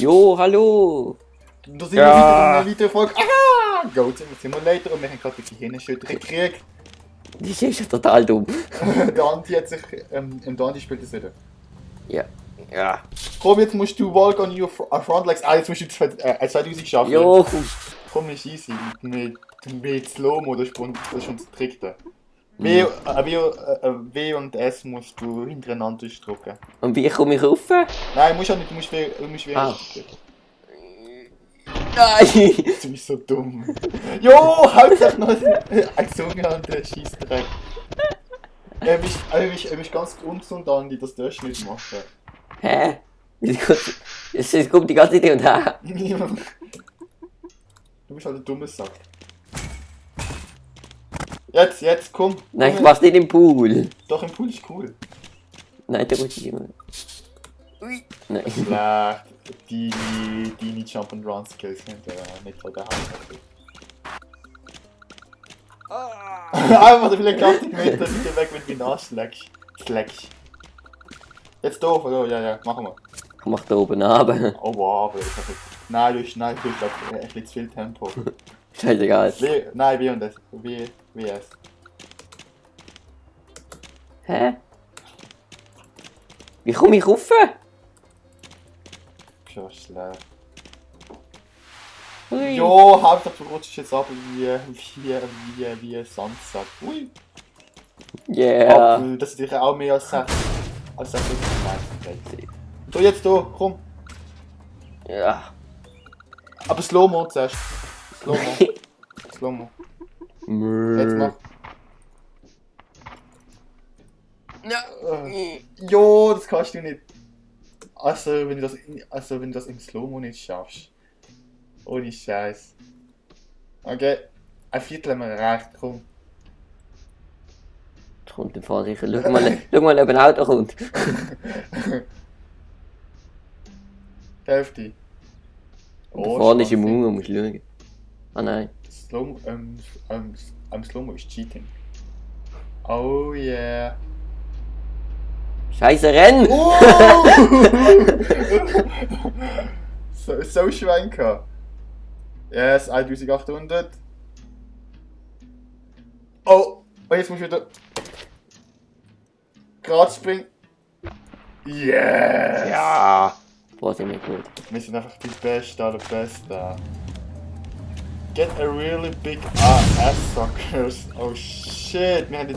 Jo, hallo! Da sind wir wieder in einer weiteren Folge. Goat Simulator und wir haben gerade die Gehirnerschütterung gekriegt. Die ist ja total dumm. Der Andi hat sich, im Andi spielt das wieder. Ja. Ja. Komm, jetzt musst du Walk on your front legs. Jetzt musst du 2000 schaffen. Jo, komm. Komm, ist easy. Mit Slow-Mo, das ist unser Trick da. W und S musst du hintereinander drücken. Und wie komme ich rauf? Nein, musst auch nicht, du musst wieder Nein! Du bist so dumm. Jo, halt sich noch ein Zunge an den Scheissdreck. Er ist ganz ungesund, Andi, das darfst du nicht machen. Hä? Es kommt die ganze Zeit und her. Du bist halt ein dummer Sack. Jetzt, komm. Nein, ich mach's nicht im Pool. Doch, im Pool ist cool. Nein, da muss ich immer. Ui. Nein. Schlecht. Deine Jump-and-Run Skills sind nicht von der Hand. Einfach vielleicht klappt nicht mit, dass ich dir weg mit meinen Arsch slackst. Jetzt doof, oder? Ja, machen wir. Ich mach da oben runter. Oh wow, aber ich hab nicht... Nein, du hast ein bisschen zu viel Tempo. Scheißegal. Nein, wie und das. Wie es. Hä? Wie komme ich rauf? Schon schlecht. Ui. Jo, Hauptsache du rutschst jetzt ab wie ein Sandsack. Ui. Yeah. Aber das ist natürlich auch mehr als 6. Als 6 So, jetzt da, komm. Ja. Aber Slow-Mo zuerst. Slow-Mo. Jetzt mach. Ja. Jo, das kannst du nicht. Also, wenn du das im Slow-Mo nicht schaffst. Ohne Scheiß. Okay. Ein Viertel haben wir erreicht, komm. Jetzt kommt der Fall sicher. Schau mal, ob ein Auto kommt. Die Hälfte. Da vorne ist im Hunger, musst du schauen. Ah nein. Slow-Mo ist Cheating. Oh yeah. Scheiße, renn! so schwenken. Yes, 1800. Oh, jetzt musst du wieder gerade springen. Yes! Ja! Boah, sind wir gut. Wir sind einfach die Allerbesten. Get a really big ass suckers. Oh shit, wir haben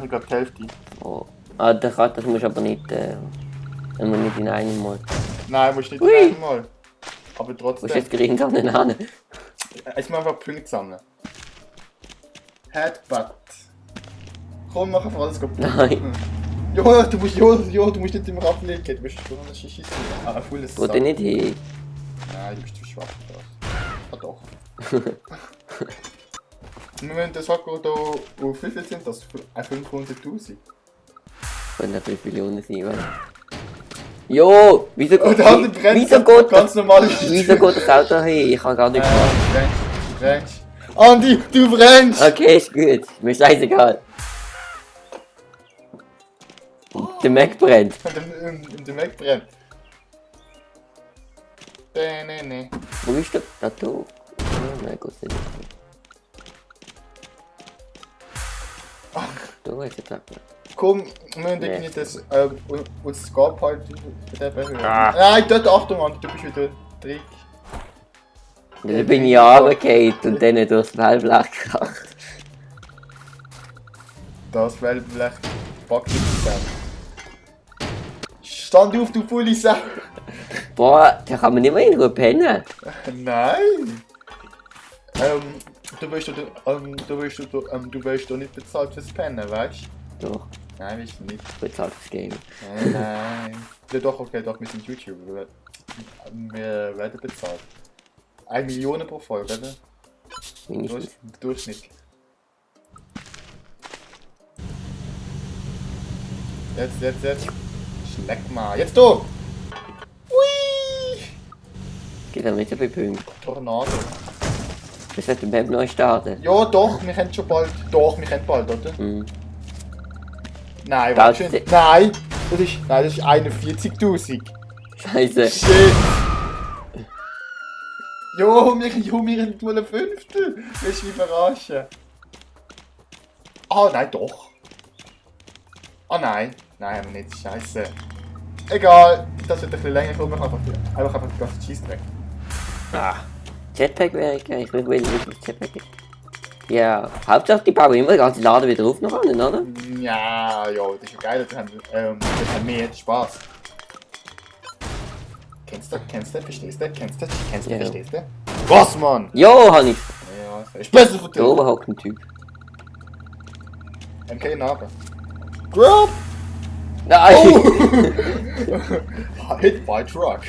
gerade die Hälfte. Oh. Ah, das musst du aber nicht. Wenn man nicht in einem Mal. Nein, musst nicht Ui. in einem Mal. Aber Du musst trotzdem. jetzt gering an den Hahn. Jetzt mal einfach Punkte sammeln. Headbutt. Komm, mach einfach alles kaputt. Nein. Jo, du musst nicht immer ablegen. Du bist schon ein Scheiße. Volles Wo denn nicht hin? Nein, du bist zu schwach für das. Ah doch. Wir müssen den Sakko hier auf wie viel sind das? 500'000. Können ja 5 Millionen sein, oder? Jo! Wieso geht ganz normal. Wieso geht das Auto hin? Ich kann gar nicht fahren. Du brennst. Andi, du brennst! Okay, ist gut. Mir scheißegal. Der Mac brennt. Der Mac brennt. Nee. Wo ist der? Da du. Oh mein Gott, nicht. Da ist der Tag. Komm, wir müssen irgendwie das, uns Scope halt erhöhen. Ah. Nein, dort, Achtung, Andi, du bist wieder Trick. Dann bin ich runtergefallen und dann durchs Wellblech gekracht. Das Wellblech packt dich zusammen. Stand auf, du volle Sau! Boah, da kann man nicht mehr in Ruhe pennen. Nein! Du wirst doch nicht bezahlt fürs Pennen, weißt du? Doch, Nein, willst du nicht. ich bezahle das Game. Nein. Ja, doch, okay, doch, wir sind YouTuber. Wir werden bezahlt. 1 Million pro Folge, oder? Mindestens. Durchschnittlich. Jetzt. Schleck mal. Jetzt du! Hui! Geht aber nicht so viele Punkte. Tornado. Das wird beim Web neu starten. Ja, doch, wir können schon bald. Doch, wir können bald, oder? Mhm. Nein, Das warte schön. Nein! Das ist 41.000. Scheiße. Shit! Jo, wir tun ein Fünftel. Willst du mich verarschen? Ah, nein, doch. Ah, nein. Nein, aber nicht. Scheiße. Egal. Das wird ein bisschen länger kommen. Einfach die ganze Scheissdreck. Ah. Jetpack wäre geil. Ich will wirklich Jetpack. Ja, Hauptsache die bauen immer den ganzen Laden wieder auf noch an, oder? Ja, das ist ja geil. Das haben mehr Spaß. Kennst du? Verstehst du? Ja. Verstehst du? Was, Mann? Jo, hab ich. Ja, ist besser von Da dir. oben hockt ein Typ. MK Nager. Grub! Nein! Oh. Hit by truck.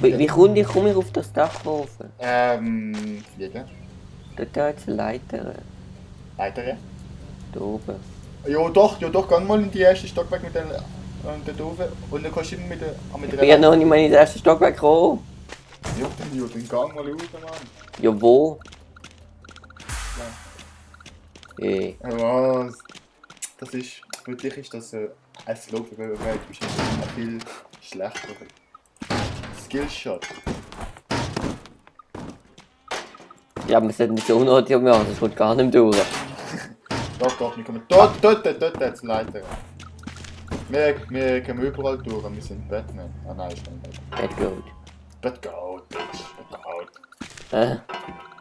Wie komme ich auf das Dach rauf? Fliegen. Da jetzt eine Leiter. Weitere. Da oben. Jo, doch, gang mal in die erste Stockwerk mit den dort oben. Und dann kannst du mit der. Ich bin ja noch nicht mal in das erste Stockwerk gekommen. Jo, dann gang mal raus, Mann. Ja, wo? Hey. Was? Das ist. Für dich ist das ein Slope, weil du bist ein viel schlechter. Skillshot. Ja, wir sollten nicht so unnötig machen, das kommt gar nicht durch. Doch, wir kommen dort jetzt Leiter. Wir kommen überall durch, wir sind Batman. Ah nein, ist nicht Batman. Bad Goat. Batgoat, bitch. Batgoat. Äh,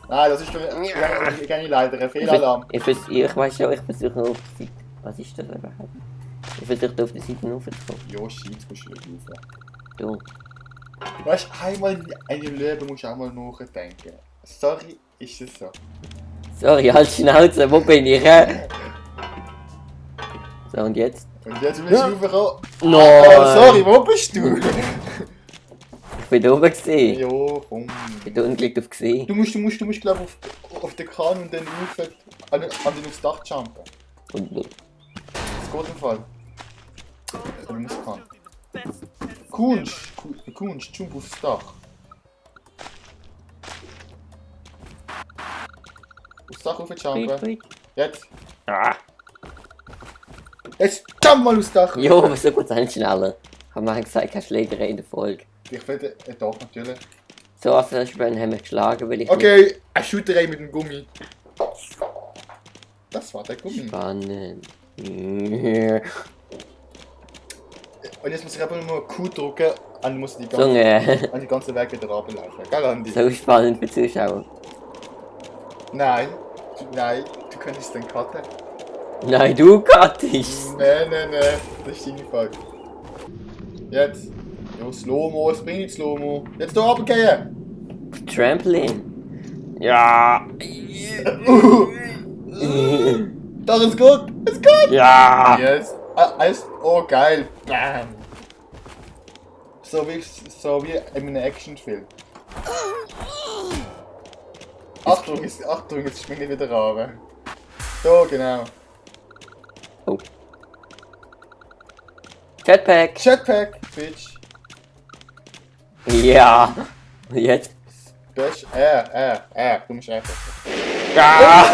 Nein, das ist keine Leiter, ein Fehlalarm. ich weiß schon, ich versuche noch auf die Seite. Was ist das überhaupt? Ich versuche auf die Seite raufzukommen. Jo, shit, musst du rauf. Du. Weißt du, einmal in deinem Leben musst du auch mal nachdenken. Sorry, ist es so. Sorry, halt Schnauze, wo bin ich? So, und jetzt? Und jetzt willst du raufkommen. Nein! Oh, sorry, wo bist du? Ich bin da oben gesehen. Jo, komm. Ich bin da unten geklickt auf gesehen. Du musst glaube ich, auf den Kran und dann rauf an den aufs Dach jumpen. Und Das geht im Fall. Du musst kann. Kunst, jump aufs Dach. Aufs Dach raufjumpen. Jetzt. Ah. Jetzt jump mal aufs Dach! Jo, aber so gut sein schneller. Haben wir gesagt, keine Schlägerei in der Folge. Ich will doch natürlich. So oft haben wir geschlagen, weil ich Okay, ein Shooterei mit dem Gummi. Das war der nicht Gummi. spannend. Und jetzt muss ich einfach nur Q drücken und dann muss ich Zunge. die ganze Weg wieder runterlaufen. Gell, Andi? So spannend für Zuschauer. Nein, du könntest den cutten. Nein, du Gottist! Nein, das ist deine Fall. Jetzt. Jo, Slow-Mo, es bringt nicht Slow-Mo. Jetzt da runtergehen! Trampolin. Ja. Das ist gut! Ist gut! Ja. Yes. Alles. Oh, geil. Bam. So wie in einem Actionfilm. Achtung, jetzt springe ich wieder runter. So, genau. Oh. Jetpack. Jetpack, Bitch. Ja. Jetzt. Bitch. Du musst einfach. Ja.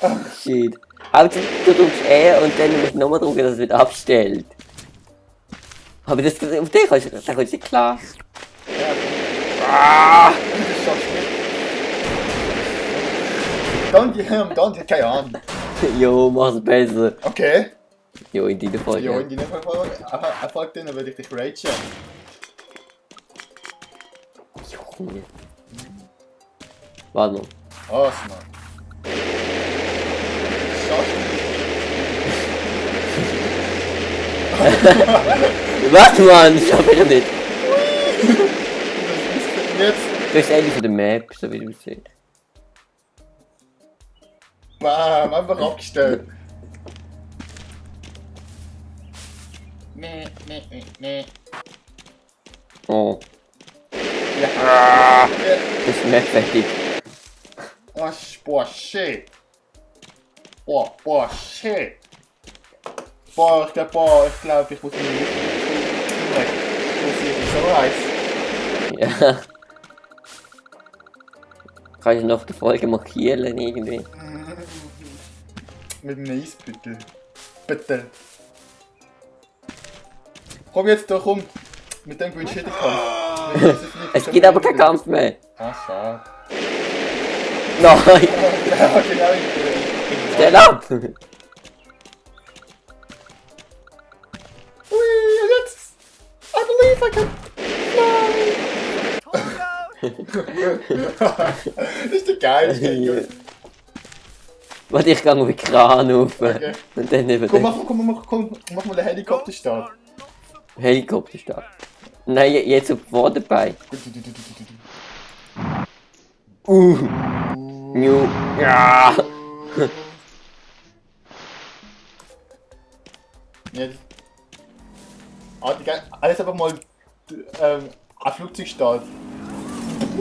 Ui. Shit. Hauptsache du drückst und dann musst du nochmal drücken, dass es wieder abstellt. Aber das auf den kommst du nicht klar. Ah. Das schaffst du nicht. Don't, keine Ahnung. Jo, mach's besser. Okay. Jo, in deiner Folge. Ja, in deinem Fall erfolgt dann würde ich dich ragen. Junge. Warte mal. Was, Mann? Das schaffst Was, Mann? Ich hab ich nicht. du jetzt? Du bist Ende von der Map, so wie du siehst. Bam, einfach abgestellt. Nee. Oh. Ja. Das ist Map fertig. Boah, shit. Boah, shit. Boah, ich glaube, ich muss mich weg. Ich muss hier so heiß. Ja. Kann ich noch die Folge markieren irgendwie? Mit einem Eisbüttel. Bitte. Komm jetzt doch, komm. mit dem gewinnt jeder Kampf. Es gibt aber keinen Kampf mehr. Ah, schade. Nein! Ja, genau. Stell ab! Ui, und jetzt! I believe I can fly! Das ist der geilste. Warte, ich gehe auf den Kran rauf. Okay. Und dann eben Komm, den mach mal den Helikopterstart. Helikopterstart. Nein, jetzt auf Vorderbein. New. Ja! Jetzt. Ah, die geil. Alles einfach mal ein Flugzeugstart. Oh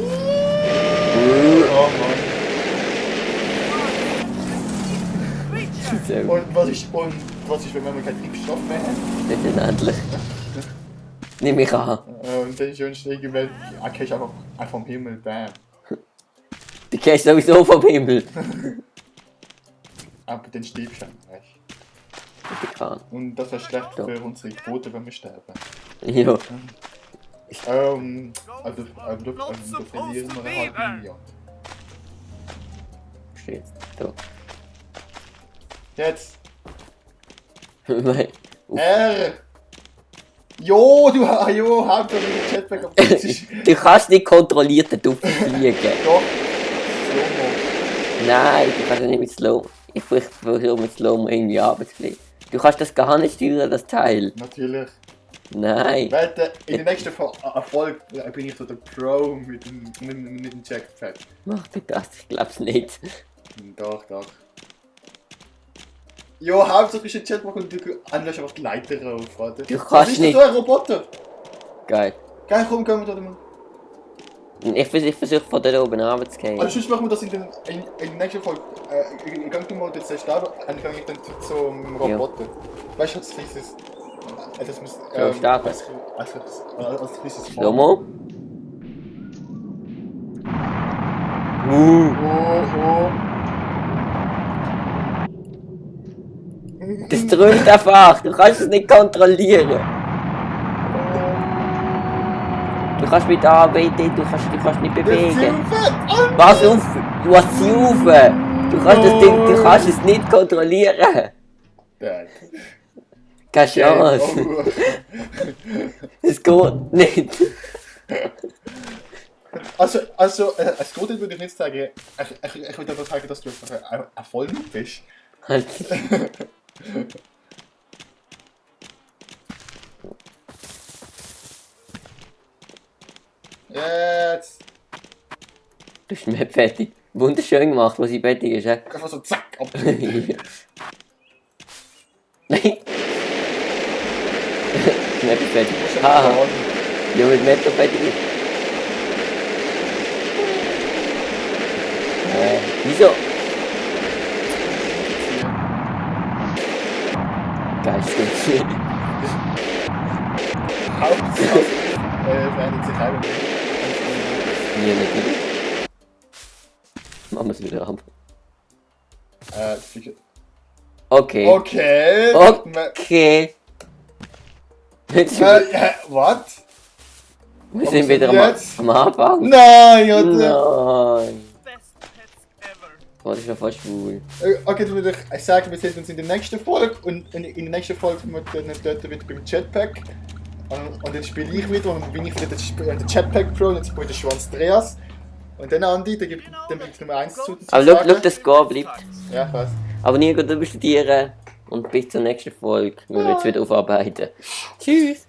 Mann. Sehr gut. Und was ist, wenn wir keinen Treibstoff mehr haben? Das ist endlich. Nimm mich an. Und dann schon steigen wir, ich einfach vom Himmel, bam. Du gehst sowieso vom Himmel. Aber dann stirbst du einfach. Auf den Kran. Und das wäre schlecht Ja. für unsere Quote, wenn wir sterben. Ja. Also verlieren wir eine halbe Million. Steht. So. Jetzt! Nein. R! Jo, Hauptsache mit dem Jetpack auf das ist. Du kannst nicht kontrolliert da drauf fliegen. Doch! Slow-Mo. Nein, du kannst ja nicht mit Slow. Ich versuche mit Slow irgendwie runterzufliegen. Du kannst das gar nicht steuern, das Teil. Natürlich. Nein. Warte, in der nächsten Folge bin ich so der Pro mit dem Jetpack. Mach bitte das, ich glaub's nicht. Doch. Jo, Hauptsache ist ein Jetpack und du anlässt einfach die Leiter rauf, warte. Du kannst Was ist nicht. das so ein Roboter? Geil. Geil, komm, gehen wir da mal. Ich versuche von da oben runterzugehen. Also sonst machen wir das in der nächsten Folge. Ich gang mal jetzt starten, dann gehe ich dann zum Roboter. Weißt du, was das ist? Das muss... So, starten. Als kleines Slow-Mo. Oh. Das dröhnt einfach, du kannst es nicht kontrollieren. Du kannst mit A, B, D, du kannst nicht bewegen. Was auf? Du hast sie auf. Du kannst das Ding, du kannst es nicht kontrollieren. Keine Chance. Es geht nicht. Also, als Gute würde ich nicht sagen, ich würde aber sagen, dass du ein Vollnoob bist. Halt. Jetzt! Du bist nicht fertig. Wunderschön gemacht, was ich fertig ist. Einfach so zack, ab. Nein. Nicht fertig. Haha. Ja, mit Metro fertig ist. Wieso? Geil, stimmt. Hauptsache, verändert sich auch nicht. Hier natürlich. Machen wir es wieder ab. Okay. Okay. Okay. Jetzt sind What? wir sind wieder jetzt? am Anfang. Nein, ja. Nein. Oh, das ist ja fast schwul. Okay, dann würde ich sagen, wir sehen uns in der nächsten Folge und in der nächsten Folge sind wir dort wieder beim Jetpack. Und dann spiele ich wieder und dann bin ich wieder der Jetpack Pro und jetzt spielt der Schwanz Andreas. Und dann Andi, dann gibt es Nummer 1 zu Aber schau, das Score bleibt. Ja, ich weiß. Abonnieren, gut bestudieren und bis zur nächsten Folge. Wir werden jetzt wieder aufarbeiten. Tschüss!